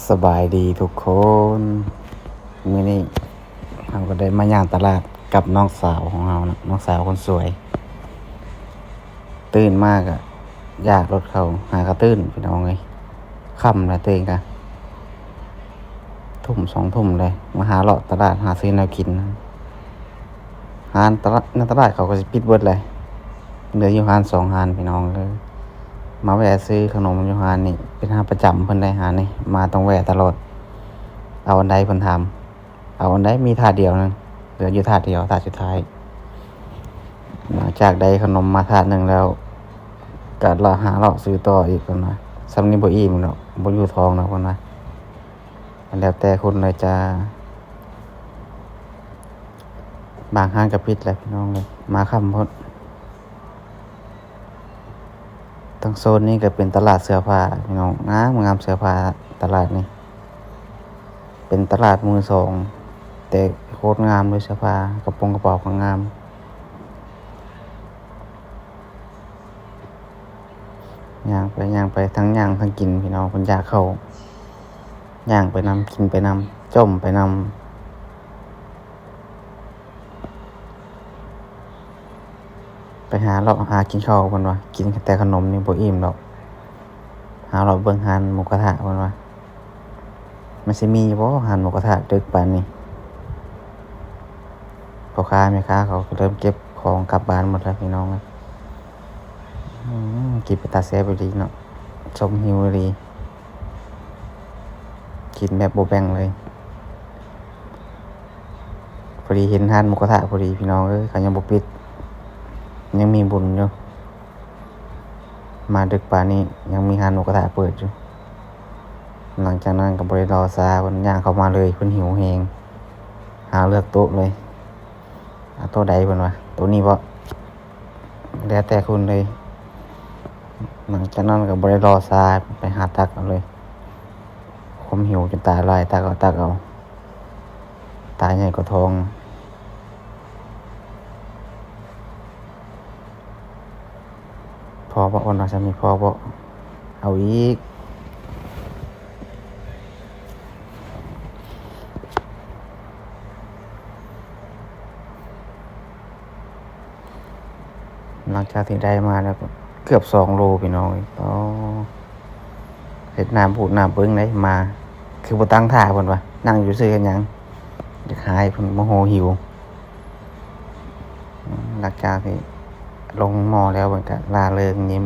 ສະບາຍດີທຸກຄົນ ມື້ນີ້ເຮົາກໍໄດ້ມາຍ່າງຕະຫຼາດກັບນ້ອງສາວຂອງເຮົາເນາະ ນ້ອງສາວຄົນສວຍ. ຕື່ນມາກະຢາກລົດເຂົ້າຫາກະຕື່ນ ພີ່ນ້ອງເອີຍ. ຄ່ຳແລ້ວ ຕື່ນກະທຸ່ມສອງທຸ່ມແລ້ວ ມາຫາເລາະຕະຫຼາດ ຫາຊື້ແນວກິນ. ຮ້ານຕະຫຼາດ ໃນຕະຫຼາດເຂົາກໍຊິປິດເບິດແຫຼະ ເຫຼືອຢູ່ຮ້ານສອງຮ້ານ ພີ່ນ້ອງເອີຍ. ມາແວ່ຊື້ຂະໜົມຢູ່ຮ້ານນີ້ ເປັນຮ້ານປະຈຳເພິ່ນໄດ໋ ຮ້ານນີ້ ມາຕ້ອງແວ່ຕະຫຼອດ. ເອົາອັນໃດເພິ່ນຖາມ ເອົາອັນໃດ ມີຖາດດຽວໜຶ່ງ ເຫຼືອຢູ່ຖາດດຽວ ຖາດສຸດທ້າຍ. ຫຼັງຈາກໄດ້ຂະໜົມມາຖາດໜຶ່ງແລ້ວ ກະເລາະຫາເລາະຊື້ຕໍ່ອີກ ເພິ່ນວ່າ ຊ່ຳນີ້ບໍ່ອີ່ມດອກ ບໍ່ຢູ່ທ້ອງດອກ ເພິ່ນວ່າ. ແລ້ວແຕ່ຄົນເລີຍຈ້າ ບາງຮ້ານກໍປິດແລ້ວ ພີ່ນ້ອງເອີຍ ມາຄ່ຳໂພດ. ທາງໂຊນນີ້ກໍເປັນຕະຫຼາດເສື້ອຜ້າ ພີ່ນ້ອງ ງາມໆ ເສື້ອຜ້າຕະຫຼາດນີ້ ເປັນຕະຫຼາດມືສອງ ແຕ່ໂຄດງາມເລີຍ ເສື້ອຜ້າ ກະໂປງກະເປົາກໍງາມ. ຍ່າງໄປຍ່າງໄປ ທັງຍ່າງທັງກິນ ພີ່ນ້ອງ ເພິ່ນຢາກເຂົ້າ ຍ່າງໄປນຳ ກິນໄປນຳ ຈົ່ມໄປນຳ. ໄປຫາເລາະຫາກິນເຂົ້າ ເພິ່ນວ່າ ກິນແຕ່ຂະໜົມນີ້ບໍ່ອີ່ມດອກ ຫາເລາະເບິ່ງຮ້ານໝູກະທະ ເພິ່ນວ່າ. ມັນຊິມີຢູ່ບໍ່ຮ້ານໝູກະທະດຶກປານນີ້? ພໍ່ຄ້າແມ່ຄ້າເຂົາກໍເລີ່ມເກັບຂອງກັບບ້ານໝົດແລ້ວ ພີ່ນ້ອງເອີຍ. ອືມ ກິນເປັນຕາແຊບອີ່ຫຼີເນາະ ສົມຫິວອີ່ຫຼີ ກິນແບບບໍ່ແບ່ງເລີຍ. ພໍດີເຫັນຮ້ານໝູກະທະພໍດີ ພີ່ນ້ອງເອີຍ ເຂົາຍັງບໍ່ປິດ ຍັງມີບຸນຢູ່. ມາດຶກປານນີ້ຍັງມີຮ້ານໝູກະທະເປີດຢູ່. ຫຼັງຈາກນັ້ນກໍບໍ່ໄດ້ລໍຊ້າ ເພິ່ນຍ່າງເຂົ້າມາເລີຍ ເພິ່ນຫິວແຮງ ຫາເລືອກໂຕະເລີຍ. ເອົາໂຕະໃດ ເພິ່ນວ່າ ໂຕະນີ້ບໍ? ແລ້ວແຕ່ຄົນເລີຍ. ຫຼັງຈາກນັ້ນກໍບໍ່ໄດ້ລໍຊ້າ ໄປຫາຕັກເອົາເລີຍ. ຄວາມຫິວຈົນຕາລາຍ ຕັກເອົາ ຕັກເອົາ ຕາໃຫຍ່ກວ່າທ້ອງ. ພໍບໍ່? ເພິ່ນວ່າຊ່ຳນີ້ພໍບໍ່? ເອົາອີກ. ຫຼັງຈາກທີ່ໄດ້ມາແລ້ວກໍເກືອບສອງໂລ ພີ່ນ້ອງເອີຍ. ອໍ ເຮັດໜ້າບູດໜ້າເບິ່ງໄດ໋ ມາຄືບໍ່ຕັ້ງທ່າ ເພິ່ນວ່າ ນັ່ງຢູ່ຊື່ເຮັດຫຍັງ? ຢາກຫາຍ ເພິ່ນໂມໂຫຫິວ. ຫຼັງຈາກທີ່ລົງໝໍ້ແລ້ວ ເພິ່ນກໍລ່າເລີງຍິ້ມ